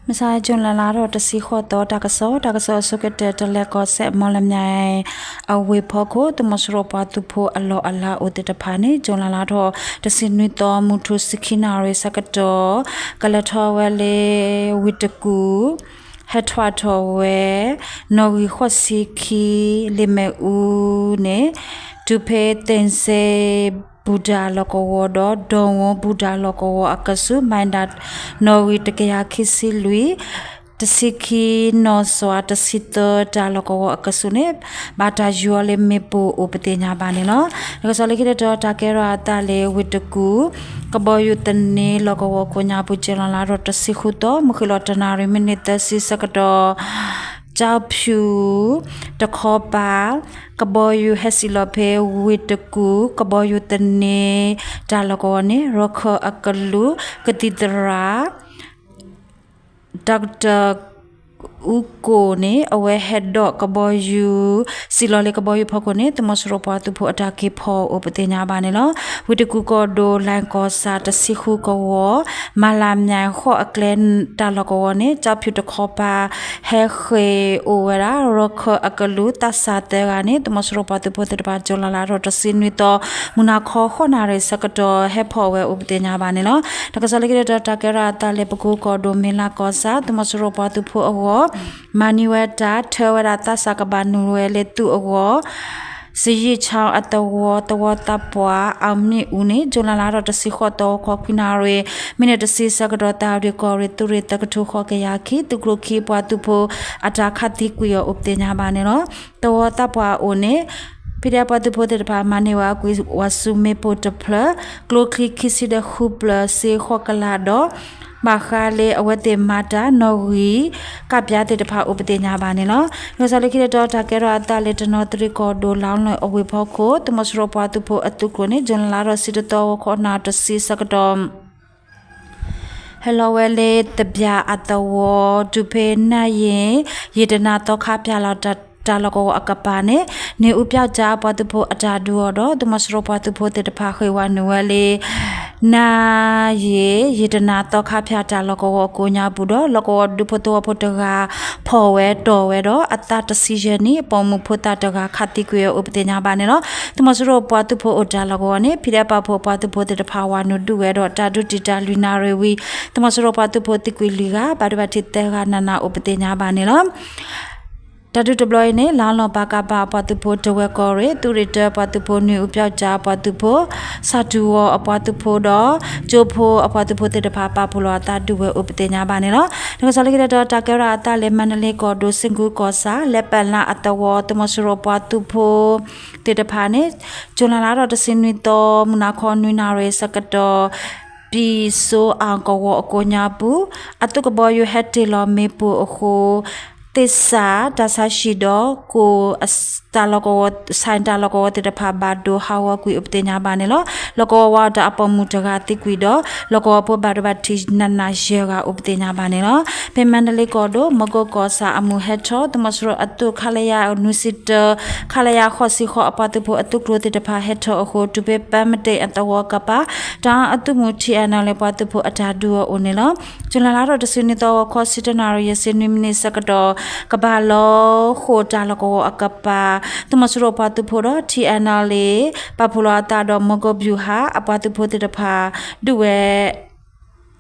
မုၢ်ဆါ ကၠူၤလဲလါထီၣ်တဆံဃိးသီ တၢ်ကစီၣ်, တၢ်ကစီၣ်အဆိကတၢၢ် တလဲၤကီၢ်စဲၣ် မီၣ်လမၠဲၣ် အဝ့ၢ်ဖီခိၣ် သုးမီၤစိရိၤပှၤသုးဖိအလီၢ်အလၤအိၣ်သ့ၣ်တဖၣ်န့ၣ် ကၠူၤလဲလါထီၣ်တဆံနွံသီ မုၢ်ထူၣ်ဆံခံနၣ်ရံၣ်ဆၢကတီၢ် ကလဲၤထီၣ်ဝဲလၢ ဝ့ၢ်တကူၣ် ဟဲထွဲထီၣ်ဝဲ နီၣ်ဂံၢ်ဃိးဆံခံ လံာ်မဲာ်အူန့ၣ် တုၤဖဲ သ့ၣ်စ့ ဘူၣ်တၢ်လီၢ်ကဝီၤဒီး ဒီဝီဘူၣ်တၢ်လီၢ်ကဝီၤအကဆူး မံဒၣ် နီၣ်ဂံၢ်တကယၤခံဆံလွံၢ် တဆံခံ နီၢ်စွၤ တဆံသၢ တၢ်လီၢ်ကဝီၤအကဆူးန့ၣ် ဘၣ်တၢ်ယူၤအီၤလၢမ့ၣ်ပိၢ်အိၣ်ပသ့ၣ်ညါဘၣ်န့ၣ်လီၤ. တၢ်ကစီၣ်လၢခံတတီၤ တၢ်ကဲထီၣ်အသးလၢဝ့ၢ်တကူၣ် ကဘီယူၤသန့လီၢ်ကဝီၤကိးညါပူၤ ကၠူၤလဲလါထီၣ်တဆံဃုသီ မုၢ်ဃ့ၢ်လီၤတနၣ်ရံၣ် မံးနံးသၢဆံဆၢကတီၢ် ကၠီဖၠူၣ် တခီပၤ ကဘီယူၤဟဲစံၣ်လီၤဖဲဝ့ၢ်တကူၣ် ကဘီယူၤသန့ တၢ်လီၢ်ကဝီၤန့ၣ် ရခၢၣ်အကလူး ကသံၣ်သရၣ် ဒီကတၢၣ် အူကိၣ်န့ၣ် အဝဲဟဲဒိးကဘီယူၤ စံၣ်လီၤလၢကဘီယူၤဖီခိၣ်န့ၣ် သုးမီၤစိရိၤပှၤသုးဖိအတၢ်က့ၤဖီၣ်အိၣ်ပသ့ၣ်ညါဘၣ်န့ၣ်လီၤ. ဝ့ၢ်တကူၣ်ကီၢ်ဒိၣ် လဲၣ်ကီၢ်ဆၣ်တဆံဃုကဝီၤ မၤလၤမၠဲၣ်ဃိးအကျဲတၢ်လီၢ်ကဝီၤန့ၣ် ကၠီဖၠူၣ်တခီပၤ ဟဲဃ့ၢ်အိၣ်ဝဲဒၣ် ရခၢၣ်အကလူးသးစၢ်သၢဂၤန့ၣ် သုးမီၤစိရိၤပှၤသုးဖိသ့ၣ်တဖၣ် ကၠူၤလဲလါထီၣ်တဆံနွံသီ မုၢ်နၤခီဃိးနၣ်ရံၣ်ဆၢကတီၢ် ဟဲဖီၣ်ဝဲအိၣ်ပသ့ၣ်ညါဘၣ်န့ၣ်လီၤ. တၢ်ကစီၣ်လၢခံတတီၤ တၢ်ကဲထီၣ်အသးလၢပကိကီၢ်ဒိၣ် မ့ၢ်လးကီၢ်ဆၣ် သုးမီၤစိရိၤပှၤသုးဖိအဂီၢ် မၤန့ၢ်ဝဲတၢ်ထၢဝဲဒၣ်သးစၢ်ကဘၣ်နုာ်ဝဲလၢသုးအဂီၢ် စယံးဆီအသဝီ သဝီသးပှၢ် အမ့ၣ်အူန့ၣ် ကၠူၤလဲလါထီၣ်တဆံဃိးသီ ဂီၤခီခွံနၣ်ရံၣ် မံးနံးတဆံဆၢကတီၢ် သးဝံၣ်ကီၢ်ရ့ၣ် သုးရ့ၣ်သၢကထိဃိးကယၤခံ သုးကျိၤခံပှၤသုးဖိ အတၢ်ခးသံကွံာ်အီၤအိၣ်ပသ့ၣ်ညါဘၣ်န့ၣ်လီၤ. သဝီသးပှၢ်အအိၣ်န့ၣ် ဖံးဒဲးပှၤသုးဖိသ့ၣ်တဖၣ် မၤန့ၢ်ဝဲအကွံာ်ဝၤစူၤမ့ၣ်ပိၢ်တဖျၢၣ် ကျိချံခံဆံဒီးဃုဖျၢၣ် စ့ဃိးကလးဒီး ဘၣ်ဃးလၢအဝဲသ့ၣ်မၤတၢ်နီၣ်ဂံၢ် ကးပၠးသ့ၣ်တဖၣ်အိၣ်ပသ့ၣ်ညါဘၣ်န့ၣ်လီၤ. တၢ်ကစီၣ်လၢခံတတီၤ တၢ်ကဲထီၣ်အသးလၢတနီသရံၣ်ကီၢ်ဒိၣ် လီလၢၣ်အဝ့ၢ်ဖီခိၣ် သုးမီၤစိရိၤပှၤသုးဖိအသုးကျိၤန့ၣ် ကၠူၤလဲလါထီၣ်တဆံတသီ ဂီၤခီနၣ်ရံၣ်တဆံဆၢကတီၢ် ဟဲလီၤဝဲလၢသဘျၣ်အသဝီ တုၤဖဲနၢ်ယ့ၣ် ယံာ်တနၤသီခါဖၠၣ်လီၤတၢ်လီၢ်ကဝီၤအကပၤန့ၣ် န့ၢ်အူပၠီၣ်ကၠၣ်ပှၤသုးဖိအတၢ်ဒုးအီၤဒီး သုးမီၤစိရိၤပှၤသုးဖိသ့ၣ်တဖၣ်ဃ့ၢ်ဝဲနုာ်ဝဲလၢ နၢ်ယ့ၣ် ယံာ်တနၤသီခါဖၠၣ်တၢ်လီၢ်ကဝီၤအကိးညါပူၤဒီး လီၢ်ကဝီၤဒူဖိသဝီဖိတဂၤ ဖီၣ်ဝဲတီၢ်ဝဲဒီး အသးတဆံယဲၢ်နံၣ် ပိာ်မုၣ်ဖိသၣ်တဂၤ ခးသံကွံာ်အီၤအိၣ်ပသ့ၣ်ညါဘၣ်န့ၣ်လီၤ. သုးမီၤစိရိၤပှၤသုးဖိအိၣ်တၢ်လီၢ်ကဝီၤန့ၣ် ဖံးဒဲးပာ်ဖှိၣ်ပှၤသုးဖိသ့ၣ်တဖၣ်ဝၤနုာ်ဒုးဝဲဒီး တၢ်ဒုးတံာ်တာ်လွံၢ်နၣ်ရံၣ်ဝံၤ သုးမီၤစိရိၤပှၤသုးဖိသံကွံာ်လွံၢ်ဂၤ ဘၣ်ဒိဘၣ်ထံးသၢဂၤနးနးအိၣ်ပသ့ၣ်ညါဘၣ်န့ၣ်လီၤ. တၢ်ဒုးတဘျီအံၤန့ၣ် လၢလီၢ်ပၢ်ကၣ်ပၢ်အပှၤသုးဖိ တဝဲၢ်ကီၢ်ရ့ၣ် သုးရ့ၣ်တၢပှၤသုးဖိ နွံအူပၠီၣ်ကၠၣ်အပှၤသုးဖိ ဆၣ်တူၣ်ဝီၤအပှၤသုးဖိဒီး ကၠိဖိအပှၤသုးဖိသ့ၣ်တဖၣ် ပာ်ဖှိၣ်လီၤအသးဒုးဝဲအိၣ်ပသ့ၣ်ညါဘၣ်န့ၣ်လီၤ. တၢ်ကစီၣ်လၢခံတတီၤ တၢ်ကဲထီၣ်အသးလၢမၤတလ့ကီၢ်ဒိၣ် စ့ၣ်ကူၤကီၢ်ဆၣ် လဲၤပာ်လၢအသဝီ သုးမီၤစိရိၤပှၤသုးဖိသ့ၣ်တဖၣ်န့ၣ် ကၠူၤလဲလါထီၣ်တဆံနွံသီ မုၢ်နၤခီနွံနၣ်ရံၣ်ဆၢကတီၢ် ပံၣ်စိအၣ်ကဝီၤအကိးညါပူၤ အသုးကဘီယူၤဟဲတ့ၢ်လီၤမ့ၣ်ပိၢ်အဃိ သ့ၣ်စၣ် တၢ်ဆါဟံၣ်ဒီး ကိၣ် တၢ်လီၢ်ကဝီၤ ဆဲးတၢ်လီၢ်ကဝီၤသ့ၣ်တဖၣ် ဘၣ်ဒိဟးဂီၤကွံာ်အိၣ်ပသ့ၣ်ညါဘၣ်န့ၣ်လီၤ. လီၢ်ကဝီၤဝါအီၤတၢ်အပိာ်မုၣ်တဂၤသံကွံာ်ဒီး လီၢ်ကဝီၤဖိဘၣ်ဒိဘၣ်ထံးနးနးယဲၢ်ဂၤအိၣ်ပသ့ၣ်ညါဘၣ်န့ၣ်လီၤ. ဖဲမၤတလ့ကီၢ်ဒိၣ် မီၢ်ကိၣ်ကီၢ်ဆၣ်အမုၢ်ဟဲထီၣ် သုးမီၤစိရိၤအသုး ခလရ နွံဆံတၢ ခလရ ဃိးဆံဃိး အပှၤသုးဖိအသုးကျိၤသ့ၣ်တဖၣ်ဟဲထီၣ်အဃိ တုၤဖဲပၢမတ့ၢ်အသဝီကပၤ တၢ်အသုးမုၢ် ထံၣ်အဲၣ်နဲၣ်လၢပှၤသုးဖိအတၢ်ဒုးအီၤအိၣ်န့ၣ်လီၤ. ကၠူၤလဲလါထီၣ်တဆံနွံသီ ဂီၤခီဆံတၢနၣ်ရံၣ် ယဲၢ်ဆံနွံမံးနံးဆၢကတီၢ် ကဘၣ်လီဃိာ်တၢ်လီၢ်ကဝီၤအကပၤ သုးမီၤစိရိၤပှၤသုးဖိဒီး ထံၣ်အဲၣ်နဲၣ်လၢ ပာ်ဖှိၣ်လီၤအသးဒီး မီၢ်ကိၣ်ဘျူးဟၣ် အပှၤသုးဖိသ့ၣ်တဖၣ် ဒုးဝဲ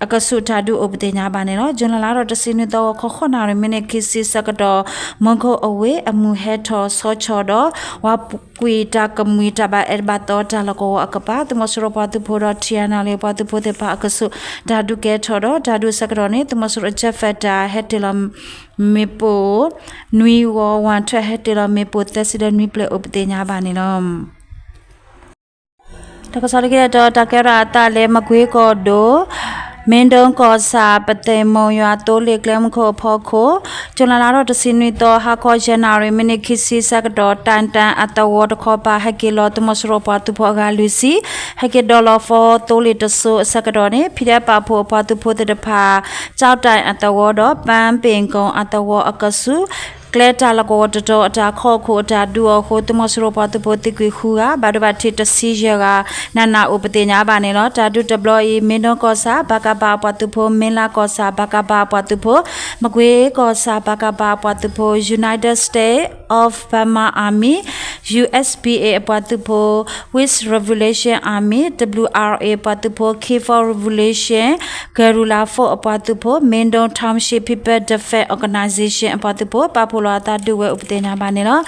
အကဆူးတၢ်ဒုးအိၣ်ပသ့ၣ်ညါဘၣ်န့ၣ်လီၤ. ကၠူၤလဲလါထီၣ်တဆံနွံသီ ဂီၤခီဃိးနၣ်ရံၣ် မံးနံးခံဆံဆၢကတီၢ် မီၢ်ကိၣ်အဝ့ၢ် အမုၢ်ဟဲထီၣ်ဆီဆီဒီး ဝၤကွံာ်တၢ်ကမှံၤတၢ်ဘၣ်အဲၣ်ဘၣ်သီတၢ်လီၢ်ကဝီၤအကပၤ သုးမီၤစိရိၤပှၤသုးဖိဒီး ထံၣ်အဲၣ်နဲၣ်လၢပှၤသုးဖိသ့ၣ်တဖၣ်အကဆူး တၢ်ဒုးကဲထီၣ်ဒီး တၢ်ဒုးဆၢကတီၢ်န့ၣ် သုးမီၤစိရိၤ jet fighter ဟဲတ့ၢ်လီၤမ့ၣ်ပိၢ် နွံဂီၤ ဝၤထွဲဟဲတ့ၢ်လီၤမ့ၣ်ပိၢ် သၢဆံဒီးနွံပျဲၢ်အိၣ်ပသ့ၣ်ညါဘၣ်န့ၣ်လီၤ. တၢ်ကစီၣ်လၢခံတတီၤ တၢ်ကဲထီၣ်အသးလၢမကွ့ကီၢ်ဒိၣ် မ့ၢ်ဒၢကီၢ်ဆၣ် ပသ့ၣ်မိၢ်ယွၤသိလ့ၣ်ကျဲမုၢ်ခိၣ်အဖီခိၣ် ကၠူၤလဲလါထီၣ်တဆံနွံသီ ဟါခီယဲၢ်နၣ်ရံၣ် မံးနံးခံဆံဆၢကတီၢ် တၢ်တၢ်အသဝီတခီပၤ ဟဲက့ၤလီၤ သုးမီၤစိရိၤပှၤသုးဖိအဂၤလွံၢ်ဆံ ဟဲက့ၤဒိးလီၤ four သိလ့ၣ်တစိၤအဆၢကတီၢ်န့ၣ် ဖံးဒဲးပာ်ဖှိၣ်အပှၤသုးဖိသ့ၣ်တဖၣ် ကၠီၣ်တဲၣ်အသဝီဒီး ပၢ်ပ့ၣ်ကီၣ်အသဝီအကဆူး ကျဲတၢ်လီၢ်ကဝီၤတတီၤအတၢ်ခီၣ်ခိၣ်အတၢ်ဒုးအီၤအဃိ သုးမီၤစိရိၤပှၤသုးဖိသံကွံာ်ဃုဂၤ ဘၣ်ဒိဘၣ်ထံးတဆံယဲၢ်ဂၤ နးနးအိၣ်ပသ့ၣ်ညါဘၣ်န့ၣ်လီၤ. တၢ်ဒုးတဘျီအံၤ မ့ၣ်ဒိကီၢ်ဆၣ် ပကဖ အပှၤသုးဖိ, မ့ၢ်လးကီၢ်ဆၣ် ပကဖ အပှၤသုးဖိ, မကွ့ကီၢ်ဆၣ် ပကဖ အပှၤသုးဖိ, United States of Burma Army, USPA အပှၤသုးဖိ, West Revolution Army, WRA အပှၤသုးဖိ, Key Four Revolution Guerrilla Force အပှၤသုးဖိ, Mindong Township People Defense Organization အပှၤသုးဖိ ပာ်ဖှိၣ်လီၤအသးဒုးဝဲအိၣ်ပသ့ၣ်ညါဘၣ်န့ၣ်လီၤ.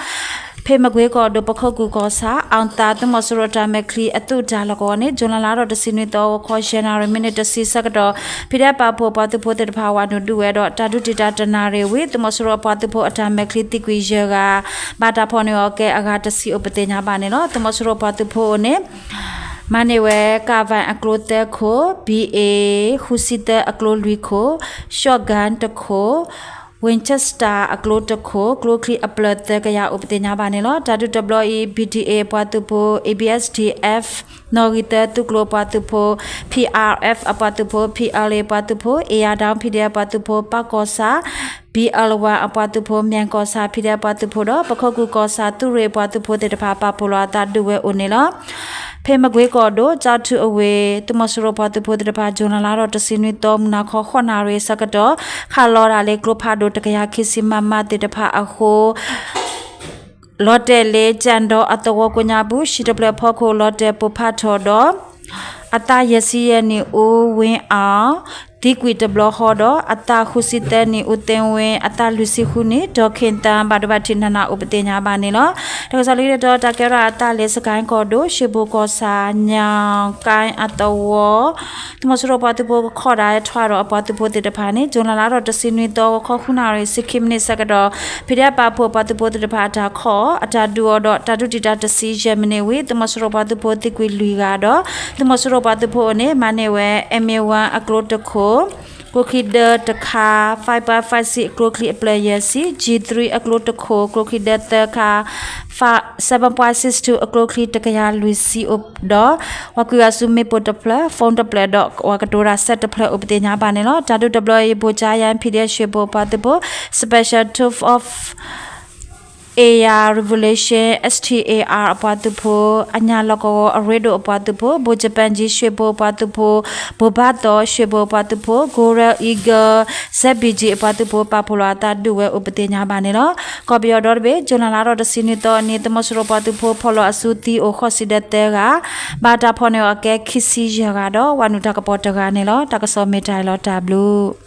ဖဲမကွ့ကီၢ်ဒိၣ် ပခိၣ်ကူၢ်ကီၢ်ဆၣ် အီသး သုးမီၤစိရိၤတၢ်မဲာ်ချံအသုးတၢ်လီၢ်ကဝီၤန့ၣ် June လါထီၣ်တဆံနွံသီ ဂီၤခီ ယဲၢ်နၣ်ရံၣ် မံးနံးတဆံ ဆၢကတီၢ် ဖံးဒဲးပာ်ဖှိၣ်ပှၤသုးဖိသ့ၣ်တဖၣ်ဝးနုာ်ဒုးဝဲဒီး တၢ်ဒုးတံာ်တာ်တနၣ်ရံၣ်ဝံၤ သုးမီၤစိရိၤအပှၤသုးဖိအတၢ်မဲာ်ချံသံကွံာ်ယဲၢ်ဂၤ ဘၣ်တၢ်ဖီၣ်န့ၢ်အီၤကဲအဂၤတဆံအိၣ်ပသ့ၣ်ညါဘၣ်န့ၣ်လီၤ. သုးမီၤစိရိၤပှၤသုးဖိအအိၣ်န့ၣ် မၤန့ၢ်ဝဲ carbine အကျိသၢခိၣ်, BA ဃုဆံသၢအကျိလွံၢ်ခိၣ်, shotgun တခိၣ်, Winchester အကျိတခိၣ်, ကျိချံအပျၢၢ်သၢကယၤအိၣ်ပသ့ၣ်ညါဘၣ်န့ၣ်လီၤ. တၢ်ဒုးတဘျီအံၤ BDA အပှၤသုးဖိ, ABSDF နီၣ်ဂံၢ်သၢသုးကျိၤအပှၤသုးဖိ, PRF အပှၤသုးဖိ, PLA အပှၤသုးဖိ, အ့ၣ်ယၣ်ဒီ PDF အပှၤသုးဖိ, ပၢ်ကီၢ်ဆၣ် BL one အပှၤသုးဖိ, မၠဲၣ်ကီၢ်ဆၣ် ဖံးဒဲးအပှၤသုးဖိဒီး ပခိၣ်ကူၢ်ကီၢ်ဆၣ် သုးရ့ၣ်အပှၤသုးဖိသ့ၣ်တဖၣ် ပာ်ဖှိၣ်လီၤအသးဒုးဝဲအိၣ်န့ၣ်လီၤ. ဖဲမကွ့ကီၢ်ဒိၣ် ကၠီထူအဝ့ၢ် သုးမီၤစိရိၤပှၤသုးဖိသ့ၣ်တဖၣ် June လါထီၣ်တဆံနွံသီ မုၢ်နၤခီ ဃိးနၣ်ရံၣ်ဆၢကတီၢ် ခးလီၤဒၣ်လၢကျိဖးဒိၣ်တကယၤခံဆံ မမ သ့ၣ်တဖၣ်အဃိ လီၤတဲာ်လၢ ကၠၣ်ဒီအသဝီကိးညါပူၤ ဟံၣ်တဖျၢၣ်အဖီခိၣ် လီၤတဲာ်ပိၢ်ဖးထီၣ်ဒီး အသးယဲၢ်ဆံယဲၢ်နံၣ် အူဝ့အီၤ သံကွံာ်တဘျီဃီဒီး အသးဃုဆံသၢနံၣ် အူသ့ဝ့ အသးလွံၢ်ဆံဃုနံၣ် ဒီးခ့ၣ်သၣ် ဘၣ်ဒိဘၣ်ထံးနးနးအိၣ်ပသ့ၣ်ညါဘၣ်န့ၣ်လီၤ. တၢ်ကစီၣ်လၢခံတတီၤ တၢ်ကဲထီၣ်အသးလၢ စကဲၣ်ကီၢ်ဒိၣ် ရှ့ၣ်ဘိၣ်ကီၢ်ဆၣ် ညၣ်ကၣ်အသဝီ သုးမီၤစိရိၤပှၤသုးဖိကခီၣ်ဒၣ်ထွဲဒီးအပှၤသုးဖိသ့ၣ်တဖၣ်န့ၣ် June လါထီၣ်တဆံနွံသီ ဂီၤခီဃုနၣ်ရံၣ်ဆံခံမံးနံးဆၢကတီၢ် ဖံးဒဲးပာ်ဖှိၣ်ပှၤသုးဖိသ့ၣ်တဖၣ်အတၢ်ခီၣ်အီၤ အတၢ်ဒုးအီၤဒီး တၢ်ဒုးတံာ်တာ်တဆံယဲၢ်မံးနံးဝံၤ သုးမီၤစိရိၤပှၤသုးဖိသံကွံာ်လွံၢ်ဂၤဒီး သုးမီၤစိရိၤပှၤသုးဖိအအိၣ်န့ၣ် မၤန့ၢ်ဝဲ M one အကျိတခိၣ် ကျိချံဒၢတခါ, five point five six အကျိချံအပျၢၢ်ယဲၢ်ဆံ, G three အကျိတခိၣ် ကျိချံဒၢသၢခါ, seven point six two အကျိချံတကယၤလွံၢ်ဆံအိၣ်ဒီး ပှၤကွံာ်အစုမ့ၣ်ပိၢ်တဖျၢၣ်, phone တဖျၢၣ်ဒီး ပှၤကတိၤတၢ်စဲးတဖျၢၣ်အိၣ်ပသ့ၣ်ညါဘၣ်န့ၣ်လီၤ. တၢ်ဒုးတဘျီအံၤ ဘိၣ်ကၠါယါ ဖံးဒဲး ရှ့ၣ်ဘိၣ်ပှၤသုးဖိ, Special Forces of Area Revolution STAR အပှၤသုးဖိ, အညၣ်လီၢ်ကဝီၤအရ့ဒိၣ်အပှၤသုးဖိ, ဘိၣ်ကၠပၣ်ကၠံ ရှ့ၣ်ဘိၣ်ပှၤသုးဖိ, ဘိၣ်ဘါသီ ရှ့ၣ်ဘိၣ်ပှၤသုးဖိ, Golden Eagle ZPG အပှၤသုးဖိ ပာ်ဖှိၣ်လီၤအသးဒုးဝဲအိၣ်ပသ့ၣ်ညါဘၣ်န့ၣ်လီၤ. ကီၢ်ပယီၤဒီတဘ့ၣ် June လါထီၣ်တဆံနွံသီအနံၤ သုးမီၤစိရိၤပှၤသုးဖိ ဖီၣ်လီၤအစုသံအိၣ်ဃိးဆံဒီးသၢဂၤ, ဘၣ်တၢ်ဖီၣ်န့ၢ်အီၤကဲခံဆံယဲၢ်ဂၤဒီး ဝၤနုာ်တၢ်ကပီၤတဂၤန့ၣ်လီၤ. တၢ်ကစီၣ်မ့ၢ်တၢ်အံၤလီၤ တၢ်ဘျုး